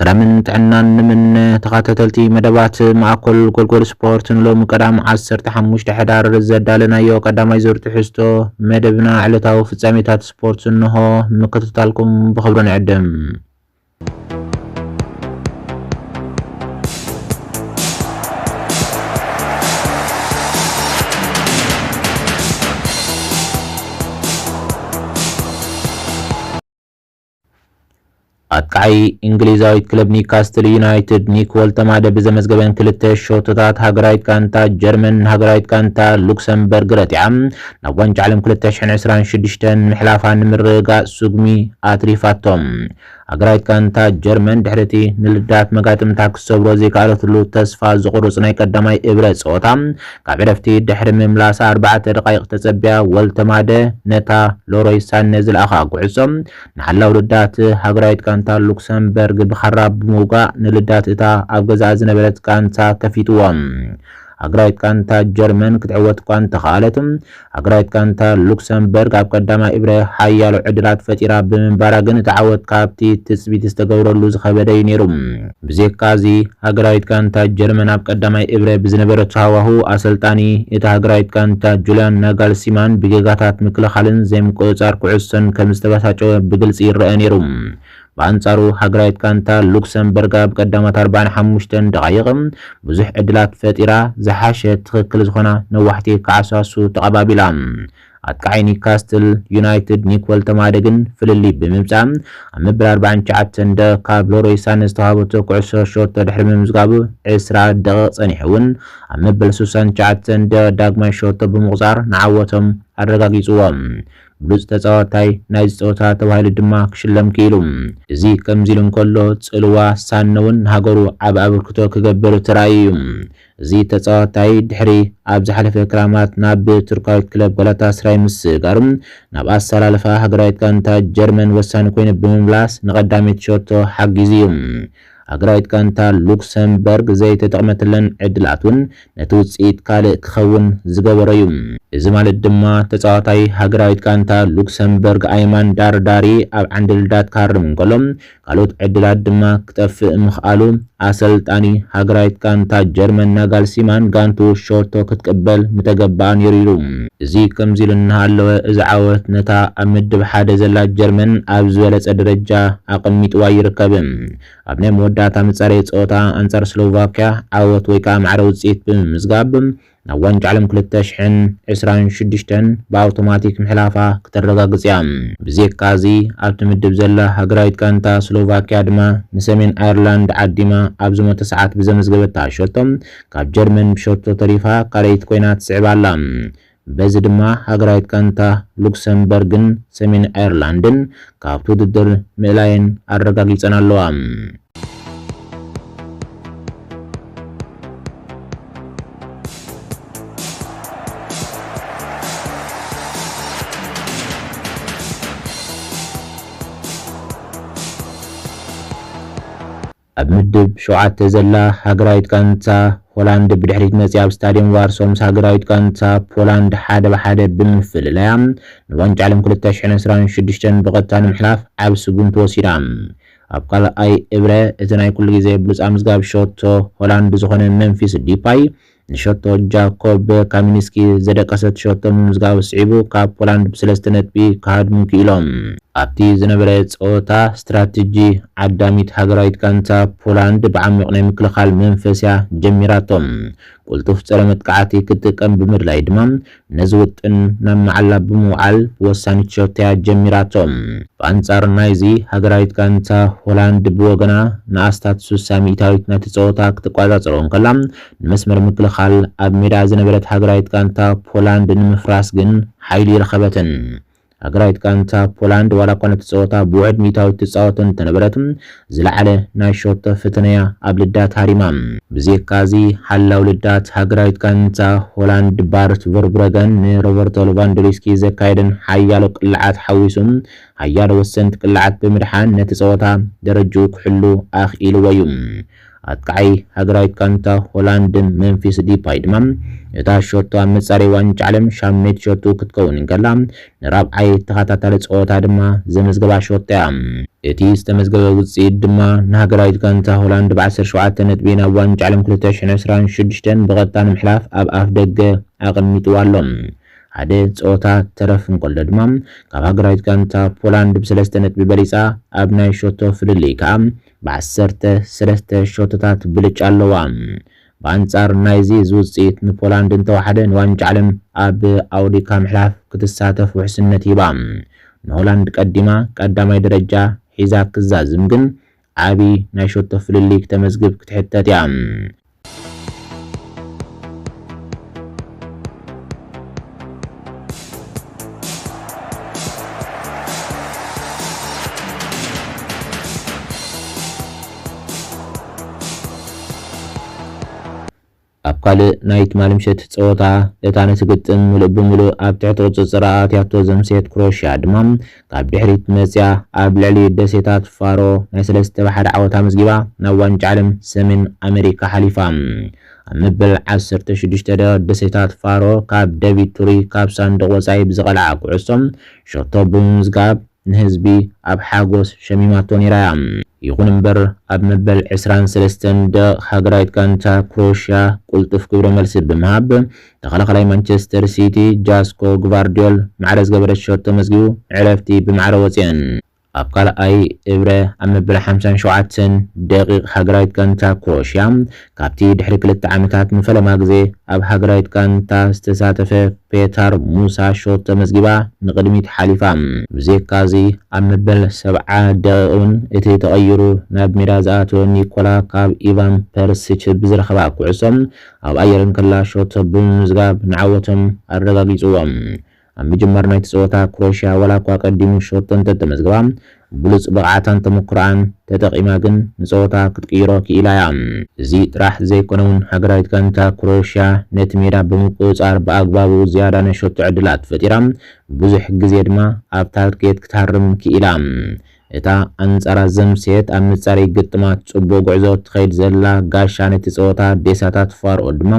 ሰላምን ጥዕናን ንምነ። ተኸታተልቲ መደባት ማእከል ጎልጎል ስፖርት፣ ንሎሚ ቀዳም ዓሰርተ ሓሙሽተ ሕዳር ዘዳለናዮ ቀዳማይ ዙር ትሕዝቶ መደብና ዕለታዊ ፍጻሜታት ስፖርት እንሆ ምክትታልኩም ብኽብሪ ንዕድም። ኣጥቃዓይ እንግሊዛዊት ክለብ ኒካስትል ዩናይትድ ኒክ ወልተማደ ብዘመዝገበን ክልተ ሾቶታት ሃገራዊት ጋንታ ጀርመን ንሃገራዊት ጋንታ ሉክሰምበርግ ረቲዓ ናብ ዋንጫ ዓለም ክልተ ሽሕን ዕስራን ሽዱሽተን ምሕላፋ ንምርግጋጽ ስጉሚ ኣትሪፋቶም። ሃገራዊት ጋንታ ጀርመን ድሕሪ እቲ ንልዳት መጋጥምታ ክሰብሮ ዘይከኣለትሉ ተስፋ ዝቑርጽ ናይ ቀዳማይ እብረ ጸወታ፣ ካብ ዕረፍቲ ድሕሪ ምምላሳ ኣርባዕተ ደቓይቕ ተጸቢያ ወልተማደ ነታ ሎሮይ ሳነ ዝለኣኻ ጉዕዞ ንሓላው ልዳት ሃገራዊት ጋንታ ሉክሰምበርግ ብኻራ ብምውጋእ ንልዳት እታ ኣብ ገዛኣ ዝነበረት ጋንታ ከፊትዎም። ሃገራዊት ጋንታ ጀርመን ክትዕወት እኳ እንተኸኣለት፣ ሃገራዊት ጋንታ ሉክሰምበርግ ኣብ ቀዳማይ እብረ ሓያሎ ዕድላት ፈጢራ ብምንባራ ግን እቲ ዓወት ካብቲ ትጽቢት ዝተገብረሉ ዝኸበደ እዩ ነይሩ። ብዘይካ እዚ፣ ሃገራዊት ጋንታ ጀርመን ኣብ ቀዳማይ እብረ ብዝነበረቶ ሃዋሁ ኣሰልጣኒ እታ ሃገራዊት ጋንታ ጁልያን ናጋልሲማን ብጌጋታት ምክልኻልን ዘይምቁጽጻር ኩዕሶን ከም ዝተበሳጨወ ብግልጺ ይረአ ነይሩ። ብኣንጻሩ ሃገራዊት ጋንታ ሉክሰምበርግ ኣብ ቀዳማት ኣርባዓን ሓሙሽተን ደቓይቕ ብዙሕ ዕድላት ፈጢራ ዝሓሸ ትኽክል ዝኾና ነዋሕቲ ከዓሳሱ ተቐባቢላ። ኣጥቃዓይ ኒካስትል ዩናይትድ ኒክ ወልተማደ ግን ፍልልይ ብምምጻእ ኣብ መበል ኣርባዓን ትሽዓተን ደቂቕ ካብ ሎሮይ ሳነ ዝተዋህበቶ ኩዕሶ ሾቶ ድሕሪ ምምዝጋቡ ዕስራ ደቂቕ ጸኒሑ እውን ኣብ መበል ስሳን ትሽዓተን ደቂቕ ዳግማይ ሾቶ ብምቑጻር ንዓወቶም ኣረጋጊጽዎም። ብሉጽ ተጻዋታይ ናይዚ ጸወታ ተባሂሉ ድማ ክሽለም ክኢሉ። እዚ ከምዚ ኢሉ እንከሎ፣ ጽልዋ ሳነ እውን ንሃገሩ ዓቢ ኣበርክቶ ክገብር ተራእዩ እዩ። እዚ ተጻዋታይ ድሕሪ ኣብ ዝሓለፈ ክራማት ናብ ቱርካዊት ክለብ ጋላታስራይ ምስጋሩ፣ ናብ ኣሰላልፋ ሃገራዊት ጋንታ ጀርመን ወሳኒ ኮይኑ ብምምላስ ንቐዳመይቲ ሸቶ ሓጊዙ እዩ። ሃገራዊት ጋንታ ሉክሰምበርግ ዘይተጠቕመትለን ዕድላት እውን ነቲ ውጽኢት ካልእ ክኸውን ዝገበሮ እዩ። እዚ ማለት ድማ ተጻዋታይ ሃገራዊት ጋንታ ሉክሰምበርግ ኣይማን ዳርዳሪ ኣብ ዓንዲ ልዳት ክሃርም እንከሎ፣ ካልኦት ዕድላት ድማ ክጠፍእ ምኽኣሉ ኣሰልጣኒ ሃገራዊት ጋንታ ጀርመን ናጋልሲማን ጋንቱ ሾቶ ክትቅበል ምተገበኣ ነይሩ ኢሉ። እዚ ከምዚ ኢሉ እናሃለወ፣ እዚ ዓወት ነታ ኣብ ምድብ ሓደ ዘላ ጀርመን ኣብ ዝበለጸ ደረጃ ኣቐሚጥዋ ይርከብ። ኣብ ናይ መወዳእታ መጻረዪ ጸወታ ኣንጻር ስሎቫክያ ዓወት ወይ ከኣ ማዕረ ውጽኢት ብምምዝጋብ ናብ ዋንጫ ዓለም ክልተ ሽሕን ዕስራን ሽዱሽተን ብኣውቶማቲክ ምሕላፋ ክተረጋግጽ እያ። ብዜካ እዚ ኣብቲ ምድብ ዘላ ሃገራዊት ጋንታ ስሎቫክያ ድማ ንሰሜን ኣየርላንድ ዓዲማ ኣብ ዝሞተ ሰዓት ብዘመዝገበታ ሸቶ ካብ ጀርመን ብሸቶ ተሪፋ ካልኣይቲ ኮይና ትስዕብ ኣላ። በዚ ድማ ሃገራዊት ጋንታ ሉክሰምበርግን ሰሜን ኣየርላንድን ካብቲ ውድድር ምእላየን ኣረጋጊጸን ኣለዋ። ኣብ ምድብ ሸውዓተ ዘላ ሃገራዊት ጋንታ ሆላንድ ብድሕሪት መጺኣ ኣብ ስታድየም ዋርሶ ምስ ሃገራዊት ጋንታ ፖላንድ ሓደ ብሓደ ብምፍልላያ ንዋንጫ ዓለም ክልተ ሽሕን ዕስራን ሽዱሽተን ብቐጥታ ንምሕላፍ ዓቢ ስጉምቲ ወሲዳ። ኣብ ካልኣይ እብረ እቲ ናይ ኩሉ ግዜ ብሉጽ ኣምዝጋቢ ሸቶ ሆላንድ ዝኾነ መምፊስ ዲፓይ ንሸቶ ጃኮብ ካሚንስኪ ዘደቀሰት ሸቶ ምምዝጋቡ ስዒቡ ካብ ፖላንድ ብሰለስተ ነጥቢ ክሃድሙ ክኢሎም። ኣብቲ ዝነበረ ጸወታ ስትራተጂ ዓዳሚት ሃገራዊት ጋንታ ፖላንድ ብዓሚቕ ናይ ምክልኻል መንፈስ እያ ጀሚራቶ። ቅልጡፍ ጸረ መጥቃዕቲ ክትጥቀም ብምድላይ ድማ ነዚ ውጥን ናብ መዓላ ብምውዓል ወሳኒት ሸቶ እያ ጀሚራቶ። ብኣንጻር ናይዚ ሃገራዊት ጋንታ ሆላንድ ብወገና ንኣስታት ሱሳ ሚእታዊት ናይቲ ጸወታ ክትቆጻጸሮ እንከላ፣ ንመስመር ምክልኻል ኣብ ሜዳ ዝነበረት ሃገራዊት ጋንታ ፖላንድ ንምፍራስ ግን ሓይሊ ይረኸበትን። ሃገራዊት ጋንታ ፖላንድ ዋላ እኳ ነቲ ጸወታ ብውሕድ ሚእታዊት ትጻወቶ እንተነበረት፣ ዝለዓለ ናይ ሸቶ ፈተነያ ኣብ ልዳት ሃሪማ። ብዜካ እዚ ሓላው ልዳት ሃገራዊት ጋንታ ሆላንድ ባርት ቨርብረገን ንሮበርቶ ሌቫንዶቭስኪ ዘካየደን ሓያሎ ቅልዓት ሓዊሱ ሓያሎ ወሰንቲ ቅልዓት ብምድሓን ነቲ ጸወታ ደረጅኡ ክሕሉ ኣኽኢልዎ እዩ። ኣጥቃዓይ ሃገራዊት ጋንታ ሆላንድ መምፊስ ዲፓይ ድማ እታ ሸቶ ኣብ መጻረይ ዋንጫ ዓለም ሻምናይቲ ሸቶ ክትከውን እንከላ፣ ንራብዓይ ተኸታታሊ ጸወታ ድማ ዘመዝገባ ሸቶ እያ። እቲ ዝተመዝገበ ውጽኢት ድማ ንሃገራዊት ጋንታ ሆላንድ ብ ዓሰርተ ሸውዓተ ነጥቢ ናብ ዋንጫ ዓለም ክልተ ሽሕን ዕስራን ሽዱሽተን ብቐጥታ ንምሕላፍ ኣብ ኣፍ ደገ ኣቐሚጥዋ ኣሎ። ሓደ ጸወታ ተረፍ እንከሎ ድማ ካብ ሃገራዊት ጋንታ ፖላንድ ብሰለስተ ነጥቢ በሊጻ ኣብ ናይ ሸቶ ፍልልይ ከኣ ብዓሰርተ ሰለስተ ሸቶታት ብልጫ ኣለዋ። ብኣንጻር ናይዚ እዚ ውጽኢት ንፖላንድ እንተወሓደ ንዋንጫ ዓለም ኣብ ኣውዲካ ምሕላፍ ክትሳተፍ ውሕስነት ሂባ። ንሆላንድ ቀዲማ ቀዳማይ ደረጃ ሒዛ ክዛዝም ግን ዓቢ ናይ ሸቶ ፍልልይ ክተመዝግብ ክትሕተት እያ። ኣብ ካልእ ናይ ትማሊ ምሸት ጸወታ፣ እታ ነቲ ግጥም ምሉእ ብምሉእ ኣብ ትሕቲ ቁጽጽራ ኣእትያቶ ዘምሰየት ክሮኤሽያ ድማ፣ ካብ ድሕሪት መጽያ ኣብ ልዕሊ ደሴታት ፋሮ ናይ ሰለስተ ብ ሓደ ዓወት ኣመዝጊባ ናብ ዋንጫ ዓለም ሰሜን ኣመሪካ ሓሊፋ። ኣብ መበል ዓሰርተ ሽዱሽተ ደቂቕ ደሴታት ፋሮ ካብ ዴቪድ ቱሪ ካብ ሳንዱቕ ወጻኢ ብዝቐልዓ ኩዕሶ ሸቶ ብምምዝጋብ ንህዝቢ ኣብ ሓጎስ ሸሚማቶ ነይራ እያ። ይኹን እምበር ኣብ መበል ዕስራን ሰለስተን ደቂቕ ሃገራዊት ጋንታ ክሮኤሽያ ቅልጡፍ ግብረ መልሲ ብምሃብ ተኸላኻላይ ማንቸስተር ሲቲ ጃስኮ ግቫርዲዮል ማዕረ ዝገበረት ሸቶ መዝጊቡ ዕረፍቲ ብማዕረ ወፅየን። ኣብ ካልኣይ እብረ ኣብ መበል ሓምሳን ሸውዓተን ደቂቕ ሃገራዊት ጋንታ ክሮኤሽያ ካብቲ ድሕሪ ክልተ ዓመታት ንፈለማ ግዜ ኣብ ሃገራዊት ጋንታ ዝተሳተፈ ፔታር ሙሳ ሾት ተመዝጊባ ንቕድሚት ሓሊፋ። ብዘይካዚ ኣብ መበል ሰብዓ ደቂቕ እውን እቲ ተቐይሩ ናብ ሜዳ ዝኣተወ ኒኮላ ካብ ኢቫን ፐርሲች ብዝረኸባ ኩዕሶ ኣብ ኣየር እንከላ ሾቶ ብምምዝጋብ ንዓወቶም ኣረጋጊፅዎም። ኣብ ምጅማር ናይቲ ፀወታ ክሮኤሽያ ዋላ እኳ ቀዲሙ ሾቶ እንተተመዝግባ ብሉፅ ብቕዓታን ተመክሮኣን ተጠቒማ ግን ንፀወታ ክትቅይሮ ክኢላ እያ። እዚ ጥራሕ ዘይኮነ እውን ሃገራዊት ጋንታ ክሮኤሽያ ነቲ ሜዳ ብምቁፅፃር ብኣግባቡ ዝያዳ ናይ ሸቶ ዕድላት ፈጢራ ብዙሕ ግዜ ድማ ኣብ ታርጌት ክትሃርም ክኢላ። እታ ኣንጻራ ዘምስየት ኣብ መጻረይ ግጥማት ጽቡቕ ጉዕዞ ትኸይድ ዘላ ጋሻ ነቲ ጸወታ ዴሳታት ፋርኦ ድማ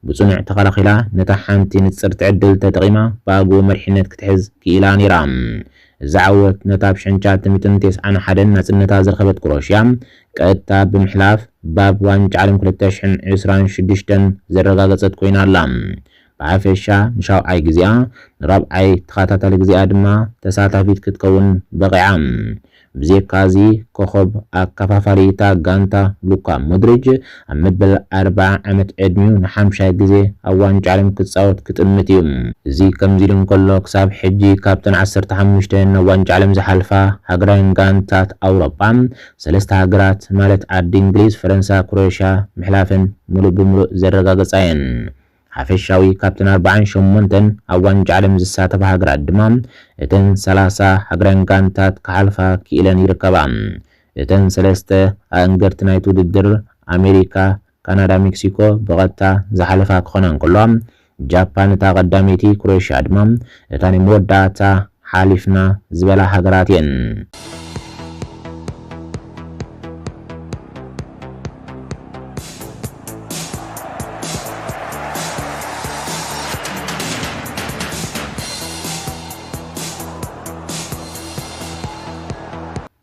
ብጽኑዕ ተኸላኺላ ነታ ሓንቲ ንጽርቲ ዕድል ተጠቒማ ብኣግኡ መሪሕነት ክትሕዝ ክኢላ ነይራ። እዚ ዓወት ነታ ብ ሽሕን ትሽዓተ ሚእትን ተስዓን ሓደን ናጽነታ ዝረኸበት ክሮሽያ ቀጥታ ብምሕላፍ ባብ ዋንጫ ዓለም ክልተ ሽሕን ዕስራን ሽዱሽተን ዘረጋገጸት ኮይና ኣላ። ብሓፈሻ ንሻውዓይ ግዜኣ ንራብዓይ ተኸታታሊ ግዜኣ ድማ ተሳታፊት ክትከውን በቒዓ። ብዘይካዚ ኮኸብ ኣከፋፋሊ እታ ጋንታ ሉካ ሞድሪጅ ኣብ መበል ኣርብዓ ዓመት ዕድሚኡ ንሓምሻይ ግዜ ኣብ ዋንጫ ዓለም ክጻወት ክጥምት እዩ። እዚ ከምዚ ኢሉ እንከሎ ክሳብ ሕጂ ካብተን ዓሰርተ ሓሙሽተ ናብ ዋንጫ ዓለም ዝሓልፋ ሃገራውያን ጋንታት ኣውሮጳ ሰለስተ ሃገራት ማለት ዓዲ እንግሊዝ፣ ፈረንሳ፣ ክሮኤሽያ ምሕላፈን ምሉእ ብምሉእ ዘረጋገጻ እየን። ሓፈሻዊ ካብተን ኣርብዓን ሸሞንተን ኣብ ዋንጫ ዓለም ዝሳተፋ ሃገራት ድማ እተን ሰላሳ ሃገራውያን ጋንታት ክሓልፋ ክኢለን ይርከባ። እተን ሰለስተ ኣእንገርቲ ናይቲ ውድድር ኣሜሪካ፣ ካናዳ፣ ሜክሲኮ ብቐጥታ ዝሓለፋ ክኾና እንከለዋ ጃፓን እታ ቀዳመይቲ፣ ክሮኤሽያ ድማ እታ ናይ መወዳእታ ሓሊፍና ዝበላ ሃገራት እየን።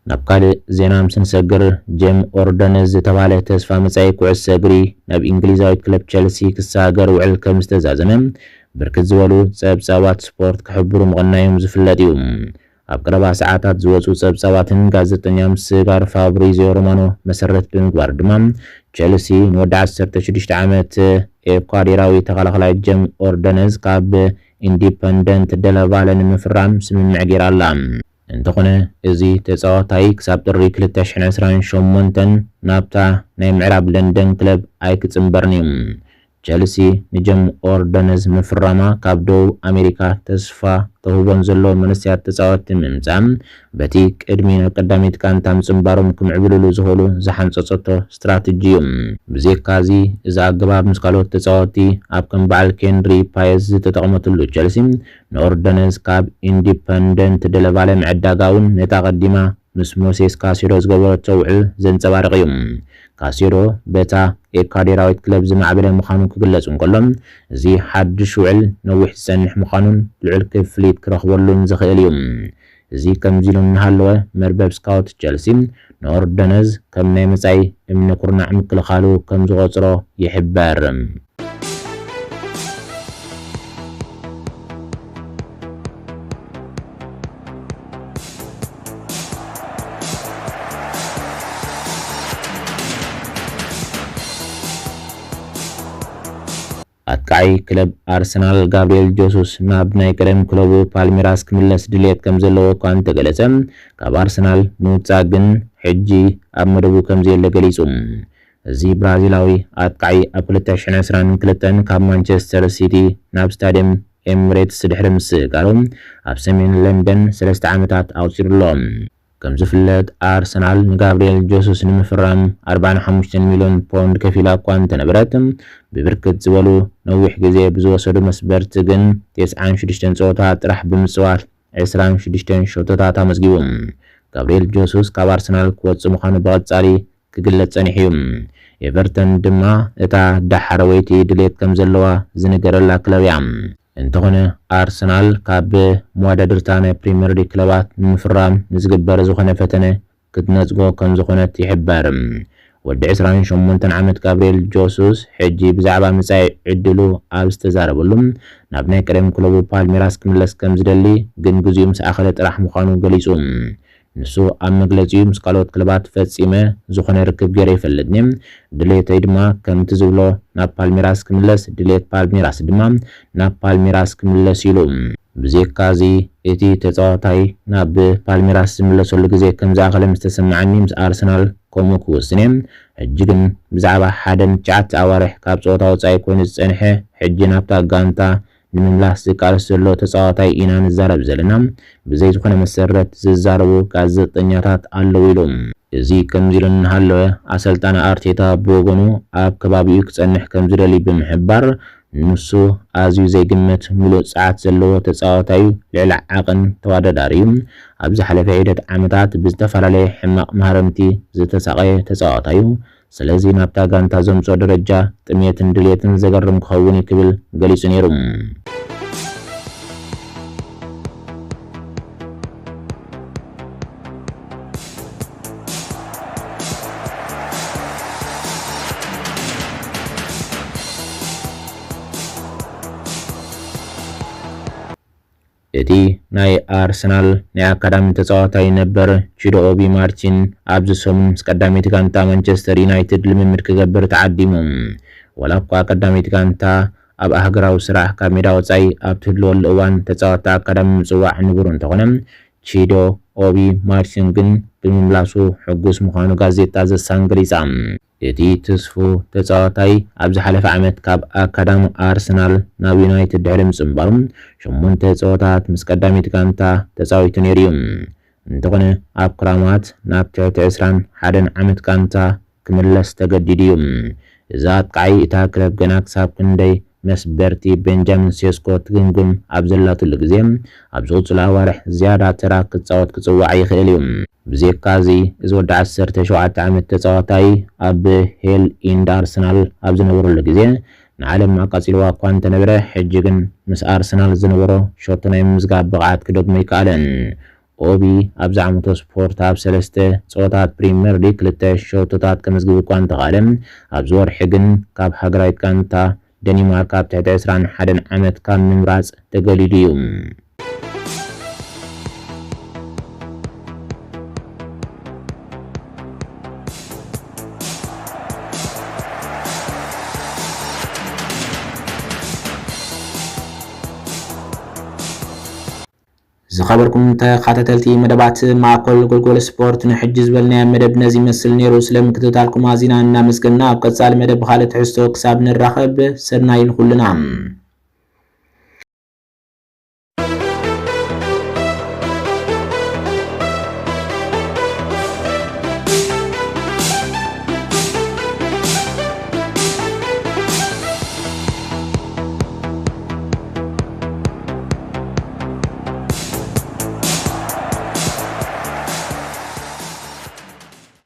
ናብ ካልእ ዜና ምስ ንሰግር፣ ጄም ኦርደነዝ ዝተባህለ ተስፋ መጻኢ ኩዕሶ እግሪ ናብ እንግሊዛዊት ክለብ ቸልሲ ክሰጋገር ውዕል ከም ዝተዛዘመ ብርክት ዝበሉ ጸብጻባት ስፖርት ክሕብሩ ምቕናዮም ዝፍለጥ እዩ። ኣብ ቀረባ ሰዓታት ዝወጹ ጸብጻባትን ጋዜጠኛ ምስጋር ፋብሪዚዮ ሮማኖ መሰረት ብምግባር ድማ፣ ቸልሲ ንወዲ ዓሰርተ ሽዱሽተ ዓመት ኤኳዴራዊ ተኸላኻላይ ጄም ኦርደነዝ ካብ ኢንዲፐንደንት ደለቫለ ንምፍራም ስምምዕ ገይራ ኣላ። እንተኾነ፣ እዚ ተጻዋታይ ክሳብ ጥሪ ክልተ ሽሕን ዕስራን ሸሞንተን ናብታ ናይ ምዕራብ ለንደን ክለብ ኣይክጽንበርን እዩ። ቸልሲ ንጀም ኦርደነዝ ምፍራማ ካብ ደቡብ ኣሜሪካ ተስፋ ተውህቦን ዘሎ መንእሰያት ተጻወትቲ ምምጻእ በቲ ቅድሚ ናብ ቀዳመይቲ ጋንታ ምጽንባሮም ክምዕብልሉ ዝኽእሉ ዝሓንጸጸቶ ስትራተጂ እዩ። ብዘይካዚ፣ እዚ ኣገባብ ምስ ካልኦት ተጻወትቲ ኣብ ከም በዓል ኬንድሪ ፓየዝ ዝተጠቕመትሉ ቸልሲ ንኦርደነዝ ካብ ኢንዲፐንደንት ደለቫለ ምዕዳጋ እውን ነታ ቀዲማ ምስ ሞሴስ ካሴዶ ዝገበረቶ ውዕል ዘንጸባርቕ እዩ። ካሴዶ በታ ኤኳዶራዊት ክለብ ዝማዕበለ ምዃኑ ክግለጽ እንከሎ፣ እዚ ሓድሽ ውዕል ነዊሕ ዝጸንሕ ምዃኑን ልዑል ክፍሊት ክረኽበሉን ዝኽእል እዩ። እዚ ከምዚ ኢሉ እናሃለወ፣ መርበብ ስካውት ቸልሲ ንኦርደነዝ ከም ናይ መጻኢ እምነ ኩርናዕ ምክልኻሉ ከም ዝቖጽሮ ይሕበር። ኣጥቃዒ ክለብ ኣርሰናል ጋብሪኤል ጆሱስ ናብ ናይ ቀደም ክለቡ ፓልሜራስ ክምለስ ድሌት ከም ዘለዎ እኳ እንተገለጸ፣ ካብ ኣርሰናል ምውጻእ ግን ሕጂ ኣብ መደቡ ከም ዘየለ ገሊጹ። እዚ ብራዚላዊ ኣጥቃዒ ኣብ ክልተ ሽሕን ዕስራን ክልተን ካብ ማንቸስተር ሲቲ ናብ ስታድየም ኤምሬትስ ድሕሪ ምስጋሩ፣ ኣብ ሰሜን ለንደን ሰለስተ ዓመታት ኣቑጺሩ ኣሎ። ከም ዝፍለጥ፣ ኣርሰናል ንጋብሪኤል ጆሱስ ንምፍራም ኣርባዓን ሓሙሽተን ሚልዮን ፓውንድ ከፊላ እኳ እንተነበረት፣ ብብርክት ዝበሉ ነዊሕ ግዜ ብዝወሰዱ መስበርቲ ግን ተስዓን ሽዱሽተን ጸወታ ጥራሕ ብምጽዋት ዕስራን ሽዱሽተን ሸቶታት ኣመዝጊቡ። ጋብሪኤል ጆሱስ ካብ ኣርሰናል ክወጽእ ምዃኑ ብቐጻሊ ክግለጽ ጸኒሑ እዩ። ኤቨርተን ድማ እታ ዳሕረወይቲ ድሌት ከም ዘለዋ ዝንገረላ ክለብ እያ። እንተኾነ፣ ኣርሰናል ካብ መወዳድርታ ናይ ፕሪምየር ሊግ ክለባት ንምፍራም ንዝግበር ዝኾነ ፈተነ ክትነጽጎ ከም ዝኾነት ይሕበር። ወዲ ዕስራን ሸሞንተን ዓመት ጋብሪኤል ጆሱስ፣ ሕጂ ብዛዕባ መጻኢ ዕድሉ ኣብ ዝተዛረበሉ፣ ናብ ናይ ቀደም ክለቡ ፓልሜራስ ክምለስ ከም ዝደሊ፣ ግን ግዜኡ ምስ ኣኸለ ጥራሕ ምዃኑ ገሊጹ። ንሱ ኣብ መግለጺኡ፣ ምስ ካልኦት ክለባት ፈጺመ ዝኾነ ርክብ ገይረ ኣይፈልጥን እየ። ድሌተይ ድማ ከምቲ ዝብሎ ናብ ፓልሜራስ ክምለስ፣ ድሌት ፓልሜራስ ድማ ናብ ፓልሜራስ ክምለስ ኢሉ። ብዘይካ እዚ፣ እቲ ተጻዋታይ ናብ ፓልሜራስ ዝምለሰሉ ግዜ ከም ዝኣኸለ ምስ ተሰማዓኒ፣ ምስ ኣርሰናል ከምኡ ክውስን እየ። ሕጂ ግን ብዛዕባ ሓደ ንትሽዓተ ኣዋርሕ ካብ ጸወታ ወጻኢ ኮይኑ ዝጸንሐ፣ ሕጂ ናብታ ጋንታ ንምምላስ ዝቃለስ ዘሎ ተጻዋታይ ኢና ንዛረብ ዘለና። ብዘይ ዝኾነ መሰረት ዝዛረቡ ጋዜጠኛታት ኣለዉ ኢሉ። እዚ ከምዚ ኢሉ እናሃለወ፣ ኣሰልጣኒ ኣርቴታ ብወገኑ፣ ኣብ ከባቢኡ ክጸንሕ ከም ዝደሊ ብምሕባር፣ ንሱ ኣዝዩ ዘይግመት ምሉእ ጸዓት ዘለዎ ተጻዋታይ እዩ፣ ልዕሊ ዓቐን ተወዳዳሪ እዩ። ኣብ ዝሓለፈ ሒደት ዓመታት ብዝተፈላለየ ሕማቕ ማህረምቲ ዝተሳቐየ ተጻዋታይ እዩ። ስለዚ ናብታ ጋንታ ዘምጽኦ ደረጃ ጥሜትን ድሌትን ዘገርም ክኸውን እዩ ክብል ገሊጹ ነይሩ። እቲ ናይ ኣርሰናል ናይ ኣካዳሚ ተጻዋታይ ነበር ቺዶ ኦቢ ማርቲን ኣብዚ ሰሙን ምስ ቀዳመይቲ ጋንታ ማንቸስተር ዩናይትድ ልምምድ ክገብር ተዓዲሙ። ዋላ እኳ ቀዳመይቲ ጋንታ ኣብ ኣህጉራዊ ስራሕ ካብ ሜዳ ወጻኢ ኣብ ትህልወሉ እዋን ተጻወትቲ ኣካዳሚ ምጽዋዕ ንቡር እንተኾነ፣ ቺዶ ኦቢ ማርቲን ግን ብምምላሱ ሕጉስ ምዃኑ ጋዜጣ ዘ ሳን ገሊጻ። እቲ ትስፉ ተጻዋታይ ኣብ ዝሓለፈ ዓመት ካብ ኣካዳሚ ኣርሰናል ናብ ዩናይትድ ድሕሪ ምጽንባሩ፣ ሸሞንተ ጸወታት ምስ ቀዳመይቲ ጋንታ ተጻዊቱ ነይሩ እዩ። እንተኾነ፣ ኣብ ክራማት ናብ ትሕቲ ዕስራን ሓደን ዓመት ጋንታ ክምለስ ተገዲዱ እዩ። እዚ ኣጥቃዓይ እታ ክለብ ገና ክሳብ ክንደይ መስበርቲ ቤንጃሚን ሴስኮ ትግምግም ኣብ ዘላትሉ ግዜ፣ ኣብ ዝቕጽሉ ኣዋርሕ ዝያዳ ተራ ክጻወት ክጽዋዕ ይኽእል እዩ። ብዘይካ እዚ፣ እዚ ወዲ ዓሰርተ ሸውዓተ ዓመት ተጻዋታይ ኣብ ሄል ኢንድ ኣርሰናል ኣብ ዝነበረሉ ግዜ ንዓለም ኣቃጺልዋ እኳ እንተነበረ፣ ሕጂ ግን ምስ ኣርሰናል ዝነበሮ ሸቶ ናይ ምምዝጋብ ብቕዓት ክደግሞ ኣይከኣለን። ኦቢ ኣብዚ ዓመተ ስፖርት ኣብ ሰለስተ ጸወታት ፕሪምየር ሊግ ክልተ ሸቶታት ከመዝግብ እኳ እንተኻእለ፣ ኣብዚ ወርሒ ግን ካብ ሃገራዊት ጋንታ ደኒማርክ ኣብ ትሕቲ ዕስራን ሓደን ዓመት ካብ ምምራጽ ተገሊሉ እዩ። ዝኸበርኩም ተኸታተልቲ መደባት ማእከል ጎልጎል ስፖርት፣ ንሕጂ ዝበልናዮ መደብ ነዚ ይመስል ነይሩ። ስለ ምክትታልኩም ኣዚና እናመስገንና፣ ኣብ ቀጻሊ መደብ ብኻልእ ትሕዝቶ ክሳብ ንራኸብ፣ ሰናይ ንኹልና።